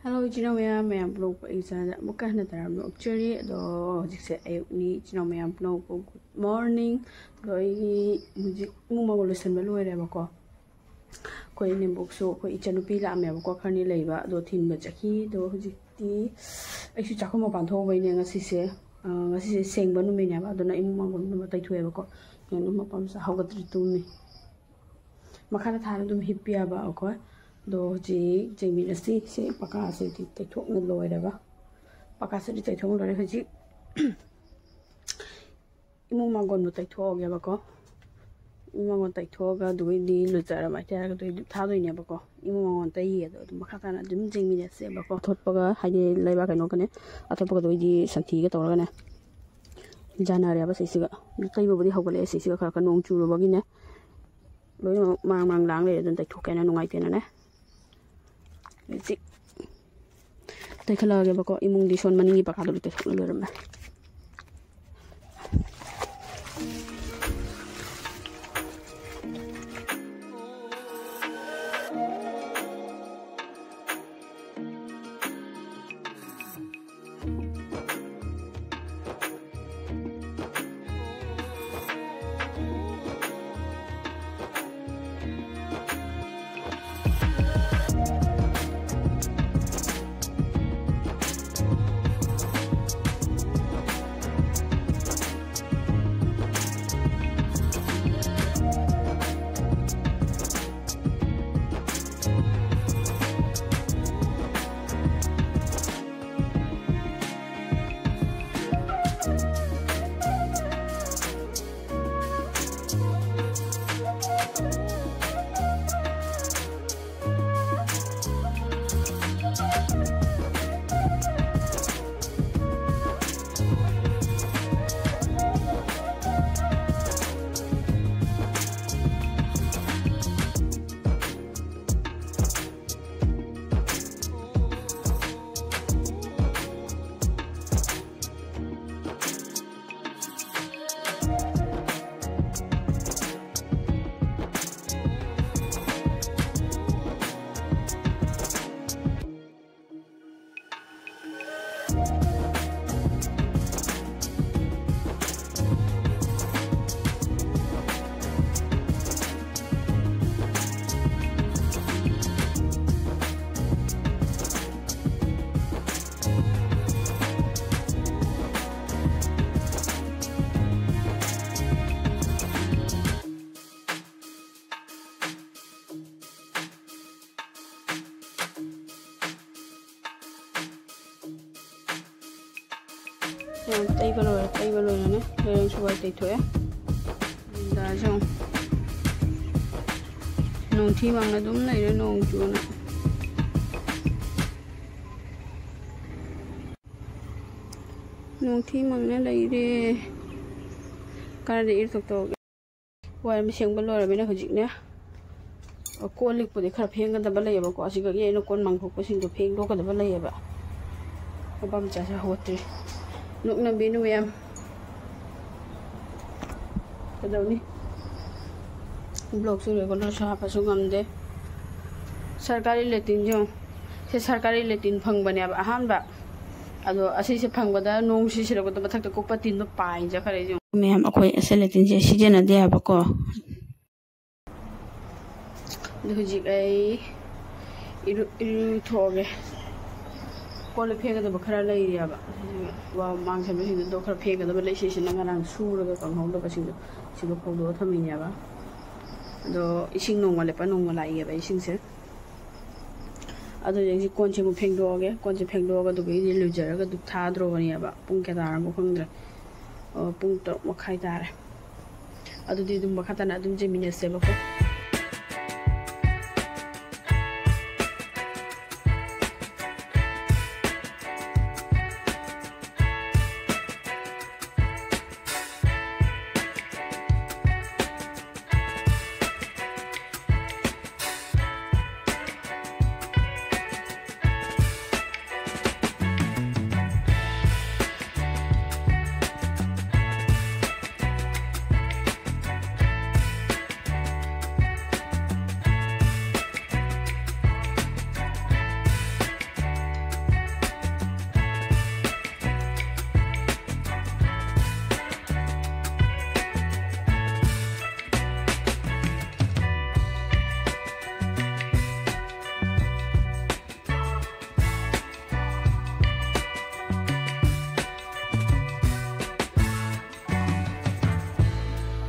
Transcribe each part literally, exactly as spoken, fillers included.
Hello ꯏꯆꯤꯟ ꯏꯅꯥꯎ ꯃꯌꯥꯝ, ꯃꯌꯥꯝ ꯄꯨꯝꯅꯃꯛꯄꯨ ꯑꯩ ꯆꯥꯅ ꯑꯃꯨꯛꯀ ꯍꯟꯅ ꯇꯔꯥꯝꯅ ꯑꯣꯛꯆꯔꯤ꯫ ꯑꯗꯣ ꯍꯧꯖꯤꯛꯁꯦ ꯑꯌꯨꯛꯅꯤ, ꯏꯆꯤꯟ ꯏꯅꯥꯎ ꯃꯌꯥꯝ ꯄꯨꯝꯅꯃꯛꯄꯨ ꯒꯨꯗ ꯃꯣꯔꯅꯤꯡ꯫ ꯑꯗꯣ ꯑꯩꯒꯤ ꯍꯧꯖꯤꯛ ꯏꯃꯨꯡ ꯃꯪꯒꯣꯜ ꯂꯣꯏꯁꯟꯕ ꯂꯣꯏꯔꯦꯕꯀꯣ꯫ ꯑꯩꯈꯣꯏ ꯏꯅꯦꯝꯕꯣꯛꯁꯨ ꯑꯩꯈꯣꯏ ꯏꯆꯟꯅꯨꯄꯤ ꯂꯥꯛꯑꯝꯃꯦꯕꯀꯣ, ꯈꯔꯅꯤ ꯂꯩꯕ, ꯑꯗꯣ ꯊꯤꯟꯕ ꯆꯠꯈꯤ꯫ ꯑꯗꯣ ꯍꯧꯖꯤꯛꯇꯤ ꯑꯩꯁꯨ ꯆꯥꯛꯈꯨꯝ ꯃꯄꯥꯟ ꯊꯣꯛꯎꯕꯩꯅꯦ ꯉꯁꯤꯁꯦ꯫ ꯑ, ꯉꯁꯤꯁꯦ ꯁꯦꯡꯕ ꯅꯨꯃꯤꯠꯅꯦꯕ, ꯑꯗꯨꯅ ꯏꯃꯨꯡ ꯃꯪꯒꯣꯜ ꯄꯨꯝꯅꯃꯛ ꯇꯩꯊꯣꯛꯑꯦꯕꯀꯣ꯫ ꯀꯩꯅꯣ ꯃꯄꯥꯝꯁꯦ ꯍꯧꯒꯠꯇ꯭ꯔꯤ, ꯇꯨꯝꯃꯤ꯫ ꯃꯈꯥꯗ ꯊꯥꯔ ꯑꯗꯨꯝ ꯍꯤꯞꯄꯤ ꯌꯥꯕ ꯑꯩꯈꯣꯏ꯫ ꯑꯗꯣ ꯍꯧꯖꯤꯛ ꯌꯦꯡꯃꯤꯟꯅꯁꯤ꯫ ꯁꯤ ꯄꯀꯥꯁꯤꯗꯤ ꯇꯩꯊꯣꯛꯅ ꯂꯣꯏꯔꯦꯕ꯫ ꯄꯀꯥꯁꯤꯗꯤ ꯇꯩꯊꯣꯛꯅ ꯂꯣꯏꯔꯦ꯫ ꯍꯧꯖꯤꯛ ꯏꯃꯨꯡ ꯃꯪꯒꯣꯟꯕꯨ ꯇꯩꯊꯣꯛꯑꯒꯦꯕꯀꯣ꯫ ꯏꯃꯨꯡ ꯃꯪꯒꯣꯟ ꯇꯩꯊꯣꯛꯑꯒ ꯑꯗꯨꯒꯩꯗꯤ ꯂꯨꯖꯔꯕ ꯍꯥꯏꯇꯥꯔꯦ꯫ ꯑꯗꯨꯒꯤ ꯊꯥꯗꯣꯏꯅꯦꯕꯀꯣ꯫ ꯏꯃꯨꯡ ꯃꯪꯒꯣꯟ ꯇꯩꯌꯦ꯫ ꯑꯗꯣ ꯑꯗꯨꯝ ꯃꯈꯥ ꯇꯥꯅ ꯑꯗꯨꯝ ꯌꯦꯡꯃꯤꯟꯅꯁꯦꯕꯀꯣ꯫ ꯑꯊꯣꯠꯄꯒ ꯍꯥꯏꯗꯤ ꯂꯩꯕꯥꯛ ꯀꯩꯅꯣꯒꯅꯦ, ꯑꯊꯣꯠꯄꯒ ꯑꯗꯨꯒꯩꯗꯤ ꯁꯟꯊꯤꯒ ꯇꯧꯔꯒꯅꯦ, ꯌꯥꯅꯔꯦꯕ ꯁꯤꯁꯤꯒ꯫ ꯑꯗꯨ ꯇꯩꯕꯕꯨꯗꯤ ꯍꯧꯒꯠꯂꯛꯑꯦ ꯁꯤꯁꯤꯒ꯫ ꯈꯔ ꯈꯔ ꯅꯣꯡ ꯆꯨꯔꯨꯕꯒꯤꯅꯦ, ꯂꯣꯏꯅꯃꯛ ꯃꯥꯡ ꯃꯥꯡ ꯂꯥꯡ ꯂꯩꯔꯦ꯫ ꯑꯗꯨꯅ ꯇꯩꯊꯣꯛꯀꯦꯅ ꯅꯨꯡꯉꯥꯏꯇꯦꯅꯅꯦ꯫ ꯍꯧꯖꯤꯛ ꯇꯩꯈꯠꯂꯛꯑꯒꯦꯕꯀꯣ꯫ ꯏꯃꯨꯡꯗꯤ ꯁꯣꯟ ꯃꯅꯤꯡꯒꯤ ꯄꯀꯥꯗꯣ ꯂꯣꯏ ꯇꯩꯊꯣꯛꯅ ꯂꯣꯏꯔꯝꯃꯦ꯫ ꯇꯩꯕ ꯂꯣꯏꯔꯦ, ꯇꯩꯕ ꯂꯣꯏꯔꯅꯦ꯫ ꯂꯩꯔꯪꯁꯨ ꯋꯥꯏ ꯇꯩꯊꯣꯛꯑꯦ꯫ ꯗꯥꯁꯨ ꯅꯣꯡꯊꯤ ꯃꯪꯅ ꯑꯗꯨꯝ ꯂꯩꯔꯦ, ꯅꯣꯡ ꯆꯨꯅ꯫ ꯅꯣꯡꯊꯤ ꯃꯪꯅ ꯂꯩꯔꯦ꯫ ꯀꯥꯏꯗ ꯏꯔꯨꯊꯣꯛꯇꯧꯒꯦ? ꯋꯥꯏ ꯑꯃ ꯁꯦꯡꯕ ꯂꯣꯏꯔꯕꯅꯤꯅ ꯍꯧꯖꯤꯛꯅꯦ, ꯀꯣꯜ ꯂꯤꯛꯄꯨꯗꯤ ꯈꯔ ꯐꯦꯡꯒꯗꯕ ꯂꯩꯌꯦꯕꯀꯣ꯫ ꯑꯁꯤꯗꯒꯤ ꯑꯩꯅ ꯀꯣꯟ ꯃꯥꯡꯊꯣꯛꯄꯁꯤꯡꯗꯣ ꯐꯦꯡꯗꯣꯛꯀꯗꯕ ꯂꯩꯌꯦꯕ꯫ ꯃꯄꯥ ꯃꯆꯥꯁꯦ ꯍꯧꯒꯠꯇ꯭ꯔꯤ꯫ ꯅꯣꯛꯅꯕꯤꯅꯨ ꯃꯌꯥꯝ꯫ ꯀꯩꯗꯧꯅꯤ? ꯕ꯭ꯂꯣꯛꯁꯨ ꯔꯦꯒꯨꯂꯔꯁꯨ ꯍꯥꯞꯄꯁꯨ ꯉꯝꯗꯦ꯫ ꯁꯔꯀꯥꯔꯤ ꯂꯦꯇ꯭ꯔꯤꯟꯁꯦ ꯌꯦꯡꯉꯨ꯫ ꯁꯤ ꯁꯔꯀꯥꯔꯤ ꯂꯦꯇ꯭ꯔꯤꯟ ꯐꯪꯕꯅꯦꯕ ꯑꯍꯥꯟꯕ꯫ ꯑꯗꯣ ꯑꯁꯤꯁꯦ ꯐꯪꯕꯗ ꯅꯣꯡ ꯁꯤꯁꯤꯜꯂꯛꯄꯗ ꯃꯊꯛꯇ ꯀꯨꯞꯄ ꯇꯤꯟꯗꯣ ꯄꯥꯏꯖꯈ꯭ꯔꯦ ꯌꯦꯡꯉꯨ꯫ ꯃꯌꯥꯝ ꯑꯩꯈꯣꯏ ꯑꯁꯤ ꯂꯦꯇ꯭ꯔꯤꯟꯁꯦ ꯁꯤꯖꯤꯟꯅꯗꯦ ꯍꯥꯏꯕꯀꯣ꯫ ꯑꯗꯨ ꯍꯧꯖꯤꯛ ꯑꯩ ꯏꯔꯨ-, ꯏꯔꯨꯊꯣꯛꯑꯒꯦ꯫ ꯀꯣꯜ ꯂꯤꯛ ꯐꯦꯡꯒꯗꯕ ꯈꯔ ꯂꯩꯔꯤꯑꯕ꯫ ꯋꯥ ꯃꯥꯡ ꯁꯦꯝꯕꯁꯤꯡꯗꯣ ꯈꯔ ꯐꯦꯡꯒꯗꯕ ꯂꯩ꯫ ꯁꯤꯁꯤꯅ ꯉꯔꯥꯡ ꯁꯨꯔꯒ ꯀꯪꯍꯧꯗꯕꯁꯤꯡꯗꯣ ꯁꯤꯗ ꯐꯧꯗꯣꯛꯑ ꯊꯝꯃꯤꯅꯦꯕ꯫ ꯑꯗꯣ ꯏꯁꯤꯡ ꯅꯣꯡꯃ ꯂꯦꯞꯄ ꯅꯣꯡꯃ ꯂꯥꯛꯏꯑꯕ ꯏꯁꯤꯡꯁꯦ꯫ ꯑꯗꯨ ꯍꯧꯖꯤꯛ ꯀꯣꯟꯁꯦ ꯑꯃꯨꯛ ꯐꯦꯡꯗꯣꯛꯑꯒꯦ꯫ ꯀꯣꯟꯁꯦ ꯐꯦꯡꯗꯣꯛꯑꯒ ꯑꯗꯨꯒ ꯑꯩꯗꯤ ꯂꯨꯖꯔꯒ ꯙꯨꯞ ꯊꯥꯗ꯭ꯔꯣꯕꯅꯦꯕ꯫ ꯄꯨꯡ ꯀꯌꯥ ꯇꯥꯔꯕꯅꯣ ꯈꯪꯗ꯭ꯔꯦ꯫ ꯑꯣ, ꯄꯨꯡ ꯇꯔꯨꯛ ꯃꯈꯥꯏ ꯇꯥꯔꯦ꯫ ꯑꯗꯨꯗꯤ ꯑꯗꯨꯝ ꯃꯈꯥ ꯇꯥꯅ ꯑꯗꯨꯝ ꯌꯦꯡꯃꯤꯟꯅꯁꯦꯕꯀꯣ꯫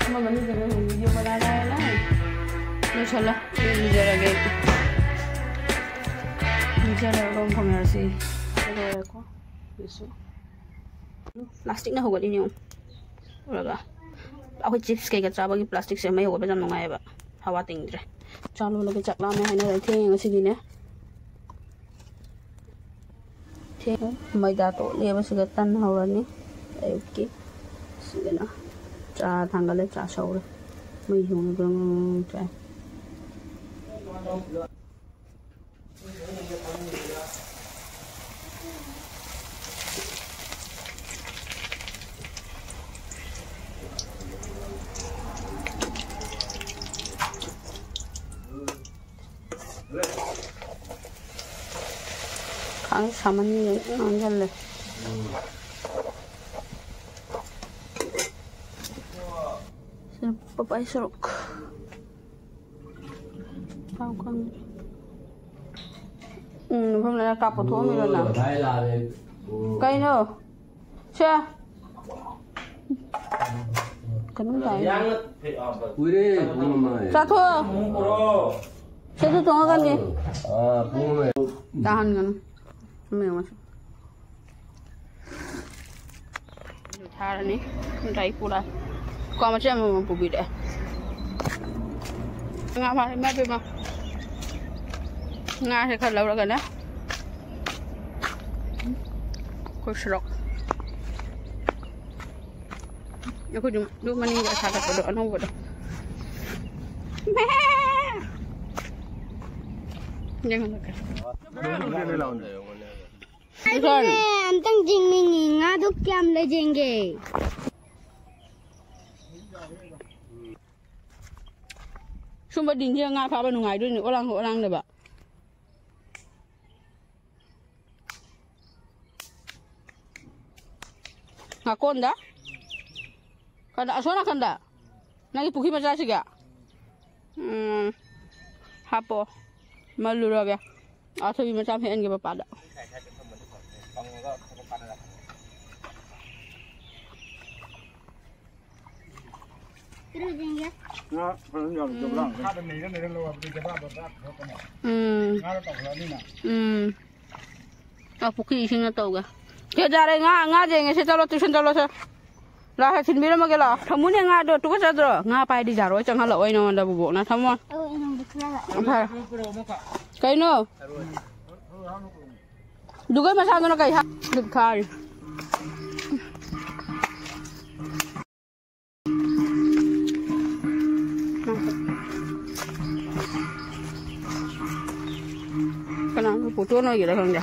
ꯑꯃ ꯃꯅꯨꯡꯗ ꯂꯩꯍꯧꯕ ꯚꯤꯗꯤꯑꯣ ꯃꯅꯥ ꯂꯥꯏꯔꯅ ꯂꯣꯏꯁꯜꯂꯣ꯫ ꯑꯩ ꯂꯨꯖꯔꯒꯦ꯫ ꯂꯨꯖꯔꯒ ꯑꯃꯨꯛ ꯐꯥꯎꯅꯔꯁꯤ꯫ ꯂꯣꯏꯔꯦꯀꯣ꯫ ꯑꯗꯨꯁꯨ꯫ ꯄ꯭ꯂꯥꯁꯇꯤꯛꯅ ꯍꯧꯒꯠꯂꯤꯅꯦ ꯌꯦꯡꯉꯨ꯫ ꯎꯔꯕ? ꯑꯩꯈꯣꯏ ꯆꯤꯞꯁ ꯀꯩꯀꯥ ꯆꯥꯕꯒꯤ ꯄ꯭ꯂꯥꯁꯇꯤꯛꯁꯦ ꯃꯩ ꯍꯧꯒꯠꯄꯁꯦ ꯌꯥꯝ ꯅꯨꯡꯉꯥꯏꯌꯦꯕ꯫ ꯍꯋꯥ ꯇꯤꯡꯗ꯭ꯔꯦ꯫ ꯆꯥ ꯂꯣꯜꯂꯒꯦ, ꯆꯥꯛ ꯂꯥꯝꯃꯦ ꯍꯥꯏꯅꯔꯦ꯫ ꯊꯦꯡꯉꯦ ꯉꯁꯤꯗꯤꯅꯦ꯫ ꯊꯦꯡꯉꯦ꯫ ꯃꯩꯗꯥ ꯇꯣꯠꯂꯦꯕ꯫ ꯁꯤꯒ ꯇꯟ ꯍꯧꯔꯅꯤ ꯑꯌꯨꯛꯀꯤ꯫ ꯁꯤꯒꯅ ꯆꯥ ꯊꯥꯡꯒꯠꯂꯦ, ꯆꯥ ꯁꯧꯔꯦ꯫ ꯃꯩ ꯍꯧꯅ ꯒ꯭ꯔꯪ ꯒ꯭ꯔꯪ ꯒ꯭ꯔꯪ ꯆꯥꯏ꯫ ꯈꯥꯡ ꯁꯥꯃꯟꯒꯤ ꯉꯥꯡꯁꯤꯜꯂꯦ꯫ ꯁꯤꯅ ꯄꯄꯥꯏ ꯁꯣꯔꯣꯛ꯫ ꯆꯥꯎ ꯈꯪꯗꯦ꯫ ꯎꯝ, ꯃꯐꯝ ꯂꯩꯔ ꯀꯥꯞꯄ ꯊꯣꯛꯑꯝꯃꯤꯔꯣ ꯅꯪ? ꯀꯩꯅꯣ? ꯁꯦ꯫ ꯀꯩꯅꯣꯝ ꯇꯥꯏ꯫ ꯀꯨꯏꯔꯦ, ꯄꯨꯡ ꯑꯃ꯫ ꯆꯥꯊꯣꯛꯑꯣ꯫ ꯁꯦ, ꯑꯗꯨ ꯇꯣꯡꯉꯒꯅꯤ꯫ ꯑꯥ, ꯄꯨꯡ ꯑꯃ꯫ ꯇꯥꯍꯟꯒꯅꯨ꯫ ꯊꯝꯃꯦ ꯌꯦꯡꯉꯣ꯫ ꯑꯗꯨ ꯊꯥꯔꯅꯤ꯫ ꯉꯁꯥꯏ ꯄꯨꯔꯛꯑꯦ꯫ ꯀ꯭ꯋꯥ ꯃꯆꯦꯠ ꯑꯃꯃꯝ ꯄꯨꯕꯤꯔꯛꯑꯦ꯫ ꯉꯥ ꯐꯥꯔꯦ, ꯏꯃꯥ ꯏꯕꯦꯝꯃ꯫ ꯉꯥꯁꯦ ꯈꯔ ꯂꯧꯔꯒꯅꯦ꯫ ꯑꯩꯈꯣꯏ ꯁꯣꯔꯣꯛ꯫ ꯑꯩꯈꯣꯏꯗꯤ ꯑꯗꯨ ꯃꯅꯤꯡꯗ ꯁꯥꯒꯠꯄꯗꯣ ꯑꯅꯧꯕꯗꯣ꯫ ꯃꯦ! ꯌꯦꯡꯍꯜꯂꯛꯀꯦ꯫ ꯑꯗꯨꯅꯦ, ꯑꯝꯇꯪ ꯌꯦꯡꯅꯤꯡꯉꯤ, ꯉꯥꯗꯨ ꯀꯌꯥꯝ ꯂꯩꯖꯦꯟꯒꯦ? ꯁꯨꯝꯕ ꯗꯤꯟꯁꯤꯗ ꯉꯥ ꯐꯥꯕ ꯅꯨꯡꯉꯥꯏꯗꯣꯏꯅꯤ, ꯑꯣꯂꯥꯡ ꯑꯣꯂꯥꯡꯗꯕ꯫ ꯉꯥꯀꯣꯟꯗ? ꯀꯗꯥ, ꯑꯁꯣꯝ ꯅꯥꯀꯟꯗ? ꯅꯪꯒꯤ ꯄꯨꯈ꯭ꯔꯤ ꯃꯆꯥꯁꯤꯒ? ꯎꯝ, ꯍꯥꯞꯄꯣ꯫ ꯃꯜꯂꯨꯔꯒꯦ꯫ ꯑꯥ, ꯊꯣꯏꯕꯤ ꯃꯆꯥ ꯑꯃ ꯍꯦꯛꯍꯟꯒꯦ ꯄꯄꯥꯗ꯫ ꯉꯥ ꯐꯖꯅ ꯌꯥꯝ ꯎꯝ꯫ ꯆꯧꯂꯥꯡ꯫ ꯎꯝ꯫ ꯑꯥ, ꯄꯨꯈ꯭ꯔꯤ ꯏꯁꯤꯡꯅ ꯇꯧꯒꯦ꯫ ꯁꯦ, ꯌꯥꯔꯦ, ꯉꯥ, ꯉꯥ ꯌꯦꯡꯉꯦ꯫ ꯁꯦ, ꯆꯠꯂꯣ, tuition ꯆꯠꯂꯣ, ꯁꯦ꯫ ꯂꯥꯛꯑꯦ, ꯊꯤꯟꯕꯤꯔꯝꯃꯒꯦ, ꯂꯥꯛꯑꯣ꯫ ꯊꯝꯃꯨꯅꯦ, ꯉꯥꯗꯣ ꯇꯨꯀꯠꯆꯗ꯭ꯔꯣ? ꯉꯥ ꯄꯥꯏꯗꯤ ꯌꯥꯔꯣꯏ, ꯆꯪꯍꯜꯂꯛꯑꯣ ꯅꯉꯣꯟꯗ, ꯕꯨꯕꯣꯛꯅ꯫ ꯊꯝꯃꯣ꯫ ꯑꯧ, ꯑꯩ ꯅꯉꯣꯟꯗ ꯈꯔ ꯂꯥꯛꯑꯦ꯫ ꯐꯔꯦ꯫ ꯀꯩꯅꯣ? ꯑꯗꯨꯒ ꯃꯆꯥꯗꯨꯅ ꯀꯩ ꯍꯥ-, ꯊꯥꯔꯤ? ꯀꯅꯥꯅꯣ ꯄꯣꯠꯇꯣꯟ ꯑꯣꯏꯒꯦꯔꯥ ꯈꯪꯗꯦ꯫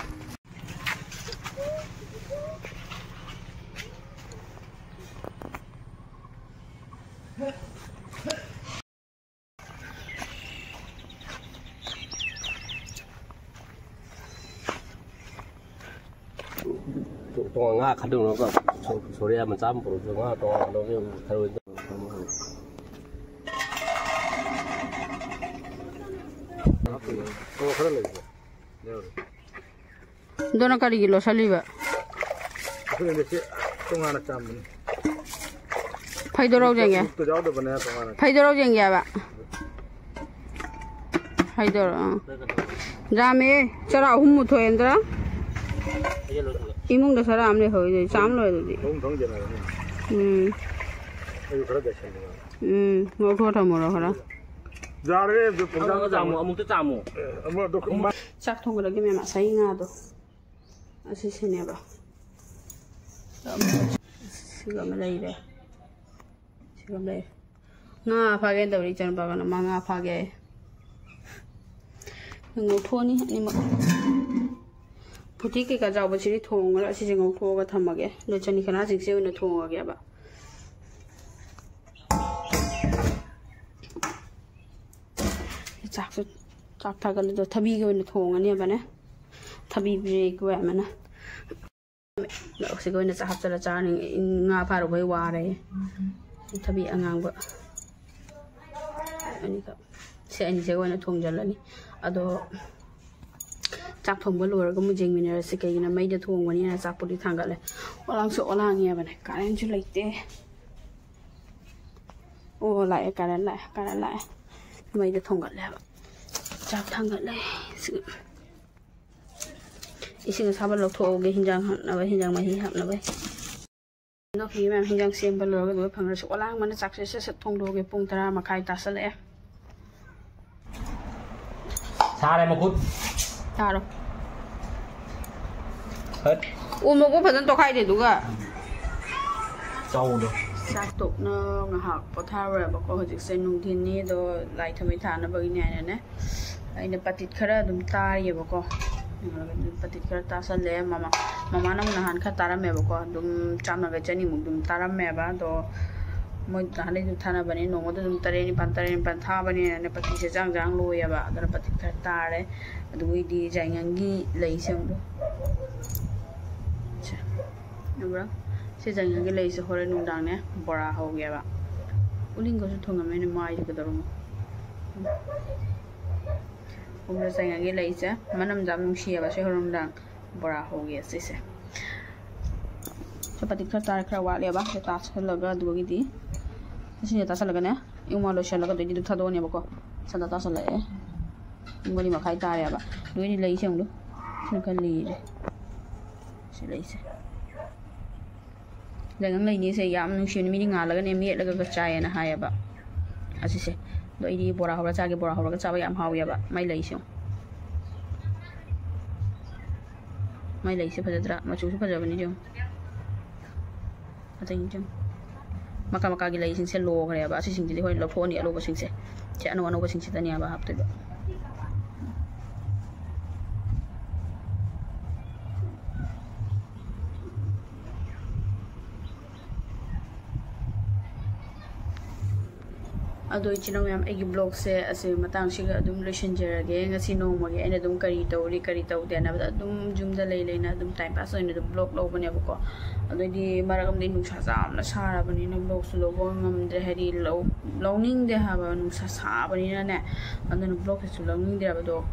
ꯇꯣꯉꯥꯟ ꯉꯥ ꯈꯟꯗꯣꯛꯅꯕ ꯁꯣ-, ꯁꯣꯔꯤꯌꯥ ꯃꯆꯥ ꯑꯃ ꯄꯨꯔꯛꯑꯁꯨ ꯉꯥ ꯇꯣꯉꯥꯟ ꯈꯟꯗꯣꯛꯅꯕ ꯊꯔꯣꯏ꯫ ꯑꯣ, ꯈꯔ ꯂꯩꯕ꯭ꯔꯣ? ꯌꯥꯎꯔꯤ꯫ ꯑꯗꯨꯅ ꯀꯔꯤꯒꯤ ꯂꯣꯠꯁꯜꯂꯤꯕ? ꯑꯩꯈꯣꯏ ꯁꯤ ꯇꯣꯉꯥꯟꯅ ꯆꯥꯝꯕꯅꯤ꯫ ꯐꯩꯗꯣꯔꯥꯎ ꯌꯦꯡꯒꯦ꯫ ꯃꯀꯨꯞꯇꯣ ꯌꯥꯎꯗꯕꯅꯦ ꯇꯣꯉꯥꯟꯅ꯫ ꯐꯩꯗꯣꯔꯥꯎ ꯌꯦꯡꯒꯦ ꯍꯥꯏꯕ꯫ ꯐꯩꯗꯣꯔꯥꯎ, ꯑꯥ꯫ ꯌꯥꯝꯃꯦ꯫ ꯆꯔꯥ ꯑꯍꯨꯝꯃꯨꯛ ꯊꯣꯛꯑꯦ ꯅꯠꯇ꯭ꯔꯥ? ꯏꯃꯨꯡꯗ ꯆꯔꯥ ꯑꯃ ꯂꯩꯍꯧꯔꯤꯗꯨꯗꯤ꯫ ꯆꯥꯝ ꯂꯣꯏꯔꯦ ꯑꯗꯨꯗꯤ꯫ ꯑꯍꯨꯝ ꯊꯣꯡ ꯌꯦꯟꯅꯔꯅꯤ꯫ ꯎꯝ꯫ ꯑꯩꯁꯨ ꯈꯔ ꯆꯥꯏꯁꯟꯒꯦ꯫ ꯎꯝ, ꯉꯧꯊꯣꯛꯑ ꯊꯝꯃꯨꯔꯣ ꯈꯔ꯫ ꯌꯥꯔꯦ, ꯑꯗꯨ ꯄꯨꯡꯆꯥꯝ ꯑꯃꯨꯛꯇ ꯆꯥꯝꯃꯣ, ꯑꯃꯨꯛꯇ ꯆꯥꯝꯃꯣ꯫ ꯑꯦ, ꯑꯃ ꯑꯗꯨ ꯆꯥꯛ ꯊꯣꯡꯒꯗꯕꯒꯤ ꯃꯦꯝ ꯉꯁꯥꯏ ꯉꯥꯗꯣ꯫ ꯑꯁꯤꯁꯤꯅꯦꯕ꯫ ꯁꯤꯒ ꯑꯃ ꯂꯩꯔꯦ꯫ ꯁꯤꯒ ꯑꯃ ꯂꯩꯔꯦ꯫ ꯉꯥ ꯐꯥꯒꯦꯅ ꯇꯧꯔꯤ ꯏꯆꯥꯅꯨꯄꯥꯒꯅ꯫ ꯃꯥ ꯉꯥ ꯐꯥꯒꯦ ꯍꯥꯏ꯫ ꯉꯧꯊꯣꯛꯑꯅꯤ ꯑꯅꯤꯃꯛ꯫ ꯐꯨꯠꯇꯤ ꯀꯩꯀꯥ ꯆꯥꯎꯕꯁꯤꯗꯤ ꯊꯣꯡꯉꯔꯣꯏ꯫ ꯑꯁꯤꯁꯦ ꯉꯧꯊꯣꯛꯑꯒ ꯊꯝꯃꯒꯦ꯫ ꯑꯗꯣ ꯆꯅꯤ ꯈꯅꯥꯁꯤꯡꯁꯦ ꯑꯣꯏꯅ ꯊꯣꯡꯉꯒꯦꯕ꯫ ꯆꯥꯛꯁꯨ, ꯆꯥꯛ ꯊꯥꯒꯠꯂꯦ꯫ ꯑꯗꯣ ꯊꯕꯤꯒ ꯑꯣꯏꯅ ꯊꯣꯡꯉꯅꯦꯕꯅꯦ꯫ ꯊꯕꯤ ꯕ꯭ꯔꯦꯛ ꯑꯣꯏꯔꯝꯃꯅ꯫ ꯁꯤꯒ ꯑꯣꯏꯅ ꯆꯥꯛ ꯍꯥꯞꯆꯜꯂ ꯆꯥꯔꯅꯤ꯫ ꯉꯥ ꯐꯥꯔꯨꯕꯩ ꯋꯥꯔꯦ꯫ ꯊꯕꯤ ꯑꯉꯥꯡꯕ ꯑꯅꯤꯈꯛ꯫ ꯁꯤ ꯑꯅꯤꯁꯤꯒ ꯑꯣꯏꯅ ꯊꯣꯡꯖꯜꯂꯅꯤ꯫ ꯑꯗꯣ ꯆꯥꯛ ꯊꯣꯡꯕ ꯂꯣꯏꯔꯒ ꯑꯃꯨꯛ ꯌꯦꯡꯃꯤꯟꯅꯔꯁꯤ꯫ ꯀꯩꯒꯤꯅꯣ ꯃꯩꯗ ꯊꯣꯡꯕꯅꯤꯅ ꯆꯥꯛꯄꯨꯗꯤ ꯊꯥꯡꯒꯠꯂꯦ꯫ ꯑꯣꯂꯥꯡꯁꯨ ꯑꯣꯂꯥꯡꯉꯦꯕꯅꯦ꯫ ꯀꯔꯦꯟꯁꯨ ꯂꯩꯇꯦ꯫ ꯑꯣ, ꯂꯥꯛꯑꯦ, ꯀꯔꯦꯟ ꯂꯥꯛꯑꯦ, ꯀꯔꯦꯟ ꯂꯥꯛꯑꯦ꯫ ꯃꯩꯗ ꯊꯣꯡꯒꯠꯂꯦꯕ꯫ ꯆꯥꯛ ꯊꯥꯡꯒꯠꯂꯦ꯫ ꯁꯤ-, ꯏꯁꯤꯡ ꯑꯁꯥꯕ ꯂꯧꯊꯣꯛꯍꯧꯒꯦ, ꯍꯤꯟꯖꯥꯡ ꯍꯥꯞꯅꯕ, ꯍꯤꯟꯖꯥꯡ ꯃꯍꯤ ꯍꯥꯞꯅꯕ꯫ ꯍꯟꯗꯛꯀꯤ ꯃꯌꯥꯝ ꯍꯤꯟꯖꯥꯡ ꯁꯦꯝꯕ ꯂꯣꯏꯔꯒ ꯑꯗꯨꯒ ꯐꯪꯉꯁꯤ꯫ ꯑꯣꯂꯥꯡꯕꯅ ꯆꯥꯛꯁꯦ ꯁꯠ ꯁꯠ ꯊꯣꯡꯗꯣꯛꯑꯒꯦ꯫ ꯄꯨꯡ ꯇꯔꯥ ꯃꯈꯥꯏ ꯇꯥꯁꯜꯂꯛꯑꯦ꯫ ꯁꯥꯔꯦ ꯃꯈꯨꯠ꯫ ꯁꯥꯔꯣ꯫ ꯍꯠ꯫ ꯎ ꯃꯣꯔꯣꯛ ꯐꯖꯅ ꯇꯣꯈꯥꯏꯗꯦ ꯑꯗꯨꯒ꯫ ꯆꯥꯎꯗꯣ꯫ ꯆꯥꯛ ꯇꯣꯛꯅ ꯉꯥꯏꯍꯥꯛ ꯄꯣꯊꯥꯔꯨꯔꯦꯕꯀꯣ꯫ ꯍꯧꯖꯤꯛꯁꯦ ꯅꯨꯡꯊꯤꯟꯅꯤ ꯑꯗꯣ ꯂꯥꯏ ꯊꯥꯎꯃꯩ ꯊꯥꯅꯕꯒꯤꯅꯦ ꯍꯥꯏꯅꯅꯦ꯫ ꯑꯩꯅ ꯄꯇꯤꯠ ꯈꯔ ꯑꯗꯨꯝ ꯇꯥꯔꯤꯌꯦꯕꯀꯣ꯫ ꯄꯇꯤꯠ ꯈꯔ ꯇꯥꯁꯜꯂꯦ꯫ ꯃꯃꯥ, ꯃꯃꯥꯅ ꯑꯃꯨꯛ ꯅꯍꯥꯟ ꯈꯔ ꯇꯥꯔꯝꯃꯦꯕꯀꯣ꯫ ꯑꯗꯨꯝ ꯆꯥꯝꯃꯒ ꯆꯅꯤꯃꯨꯛ ꯑꯗꯨꯝ ꯇꯥꯔꯝꯃꯦꯕ꯫ ꯑꯗꯣ ꯃꯣꯏ ꯅꯍꯥꯟꯗꯩ ꯑꯗꯨꯝ ꯊꯥꯅꯕꯅꯦ꯫ ꯅꯣꯡꯃꯗ ꯑꯗꯨꯝ ꯇꯔꯦꯠ ꯅꯤꯄꯥꯜ, ꯇꯔꯦꯠ ꯅꯤꯄꯥꯜ ꯊꯥꯕꯅꯤꯅꯅꯦ ꯄꯇꯤꯠꯁꯦ ꯆꯥꯡ ꯆꯥꯡ ꯂꯣꯏꯌꯦꯕ꯫ ꯑꯗꯨꯅ ꯄꯇꯤꯠ ꯈꯔ ꯇꯥꯔꯦ꯫ ꯑꯗꯨꯒꯤꯗꯤ ꯖꯥꯏꯉꯪꯒꯤ ꯂꯩꯁꯦ ꯑꯃꯨꯛ ꯁꯦ, ꯎꯕ꯭ꯔꯥ? ꯁꯤ ꯖꯥꯏꯉꯪꯒꯤ ꯂꯩꯁꯦ ꯍꯣꯔꯦꯟ ꯅꯨꯡꯗꯥꯡꯅꯦ ꯕꯣꯔꯥ ꯍꯧꯒꯦꯕ꯫ ꯎꯅꯤꯡꯒꯁꯨ ꯊꯨꯡꯉꯝꯃꯦꯅꯦ ꯃꯥꯏꯁꯦ ꯀꯩꯗꯧꯔꯝꯅꯣ? ꯎꯕ꯭ꯔꯥ? ꯖꯥꯏꯉꯪꯒꯤ ꯂꯩꯁꯦ ꯃꯅꯝꯁꯦ ꯌꯥꯝ ꯅꯨꯡꯁꯤꯌꯦꯕ ꯁꯤ ꯍꯣꯔꯦꯟ ꯅꯨꯡꯗꯥꯡ ꯕꯣꯔꯥ ꯍꯧꯒꯦ ꯁꯤꯁꯦ꯫ ꯆꯄꯥꯇꯤ ꯈꯔ ꯇꯥꯔ ꯈꯔ ꯋꯥꯠꯂꯦꯕ꯫ ꯁꯤ ꯇꯥꯁꯜꯂꯒ ꯑꯗꯨꯒꯤꯗꯤ ꯁꯤꯁꯦ ꯇꯥꯁꯜꯂꯒꯅꯦ ꯏꯪ ꯃꯥ ꯂꯣꯏꯁꯜꯂꯒ ꯑꯗꯩꯗꯤ ꯑꯗꯨꯝ ꯊꯥꯗꯣꯛꯑꯅꯦꯕꯀꯣ꯫ ꯁꯟꯗ ꯇꯥꯁꯜꯂꯛꯑꯦ꯫ ꯄꯨꯡ ꯃꯔꯤ ꯃꯈꯥꯏ ꯇꯥꯔꯦꯕ꯫ ꯅꯣꯏꯗꯤ ꯂꯩꯁꯦ ꯑꯃꯨꯛ ꯁꯤꯅ ꯈꯔ ꯂꯤꯔꯦ꯫ ꯁꯤ ꯂꯩꯁꯦ꯫ ꯂꯥꯏꯉꯪ ꯂꯩꯅꯦꯁꯦ ꯌꯥꯝ ꯅꯨꯡꯁꯤꯕꯅꯤ, ꯃꯤꯗꯤ ꯉꯥꯜꯂꯒꯅꯦ ꯃꯦꯠꯂꯒ ꯆꯥꯏꯌꯦꯅ ꯍꯥꯏꯌꯦꯕ꯫ ꯑꯁꯤꯁꯦ꯫ ꯑꯗꯣ ꯑꯩꯗꯤ ꯕꯣꯔꯥ ꯍꯧꯔ ꯆꯥꯒꯦ, ꯕꯣꯔꯥ ꯍꯧꯔꯒ ꯆꯥꯕ ꯌꯥꯝ ꯍꯥꯎꯋꯦꯕ꯫ ꯃꯥꯏ ꯂꯩꯁꯦ ꯌꯦꯡꯉꯨ꯫ ꯃꯥꯏ ꯂꯩꯁꯦ ꯐꯖꯗ꯭ꯔꯥ? ꯃꯆꯨꯁꯨ ꯐꯖꯕꯅꯤ ꯌꯦꯡꯉꯨ꯫ ꯑꯇꯩ ꯌꯦꯡꯉꯨ꯫ ꯃꯀꯥ ꯃꯀꯥꯒꯤ ꯂꯩꯁꯤꯡꯁꯦ ꯂꯣꯈ꯭ꯔꯦꯕ꯫ ꯑꯁꯤꯁꯤꯡꯁꯤꯗꯤ ꯍꯣꯔꯦꯟ ꯂꯧꯊꯣꯛꯑꯅꯤ, ꯑꯂꯣꯕꯁꯤꯡꯁꯦ꯫ ꯁꯤ ꯑꯅꯧ ꯑꯅꯧꯕꯁꯤꯡꯁꯤꯗꯅꯦꯕ ꯍꯥꯞꯇꯣꯏꯕ꯫ ꯑꯗꯣ ꯏꯆꯤꯟ ꯏꯅꯥꯎ ꯃꯌꯥꯝ, ꯑꯩꯒꯤ vlogꯁꯦ ꯑꯁꯤ ꯃꯇꯥꯡꯁꯤꯒ ꯑꯗꯨꯝ ꯂꯣꯏꯁꯤꯟꯖꯔꯒꯦ꯫ ꯉꯁꯤ ꯅꯣꯡꯃꯒꯤ ꯑꯩꯅ ꯑꯗꯨꯝ ꯀꯔꯤ ꯇꯧꯔꯤ, ꯀꯔꯤ ꯇꯧꯗꯦ ꯍꯥꯏꯅꯕꯗ ꯑꯗꯨꯝ ꯌꯨꯝꯗ ꯂꯩ ꯂꯩꯅ ꯑꯗꯨꯝ time pass ꯑꯣꯏꯅ ꯑꯗꯨꯝ vlog ꯂꯧꯕꯅꯦꯕꯀꯣ꯫ ꯑꯗꯩꯗꯤ ꯃꯔꯛ ꯑꯃꯗꯤ ꯅꯨꯡꯁꯥ ꯌꯥꯝꯅ ꯁꯥꯔꯕꯅꯤꯅ vlogꯁꯨ ꯂꯧꯕ ꯉꯝꯗ꯭ꯔꯦ, ꯍꯥꯏꯗꯤ ꯂꯧ-, ꯂꯧꯅꯤꯡꯗꯦ ꯍꯥꯏꯕ, ꯅꯨꯡꯁꯥ ꯁꯥꯕꯅꯤꯅꯅꯦ꯫ ꯑꯗꯨꯅ vlogꯁꯤꯁꯨ ꯂꯧꯅꯤꯡꯗ꯭ꯔꯦꯕ꯫ ꯑꯗꯣ,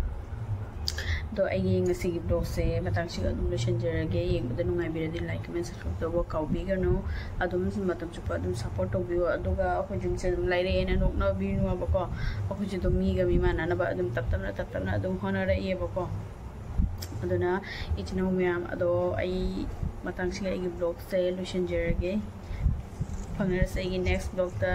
ꯑꯗꯣ ꯑꯩꯒꯤ ꯉꯁꯤꯒꯤ vlogꯁꯦ ꯃꯇꯥꯡꯁꯤꯒ ꯑꯗꯨꯝ ꯂꯣꯏꯁꯤꯟꯖꯔꯒꯦ꯫ ꯌꯦꯡꯕꯗ ꯅꯨꯡꯉꯥꯏꯕꯤꯔꯗꯤ like, comment, subscribe ꯇꯧꯕ ꯀꯥꯎꯕꯤꯒꯅꯨ꯫ ꯑꯗꯨꯝ ꯃꯇꯝ ꯆꯨꯞꯄ ꯑꯗꯨꯝ support ꯇꯧꯕꯤꯌꯨ꯫ ꯑꯗꯨꯒ ꯑꯩꯈꯣꯏ ꯌꯨꯝꯁꯦ ꯑꯗꯨꯝ ꯂꯩꯔꯛꯑꯦꯅ ꯅꯣꯛꯅꯕꯤꯅꯨꯕꯀꯣ꯫ ꯑꯩꯈꯣꯏꯁꯨ ꯑꯗꯨꯝ ꯃꯤꯒ ꯃꯤ ꯃꯥꯟꯅꯅꯕ ꯑꯗꯨꯝ ꯇꯞ ꯇꯞꯅ, ꯇꯞ ꯇꯞꯅ ꯑꯗꯨꯝ ꯍꯣꯠꯅꯔꯛꯏꯌꯦꯕꯀꯣ꯫ ꯑꯗꯨꯅ ꯏꯆꯤꯟ ꯏꯅꯥꯎ ꯃꯌꯥꯝ ꯑꯗꯣ, ꯑꯩ ꯃꯇꯥꯡꯁꯤꯒ ꯑꯩꯒꯤ vlogꯁꯦ ꯂꯣꯏꯁꯤꯟꯖꯔꯒꯦ꯫ ꯐꯪꯅꯔꯁꯦ ꯑꯩꯒꯤ next vlogꯇ꯫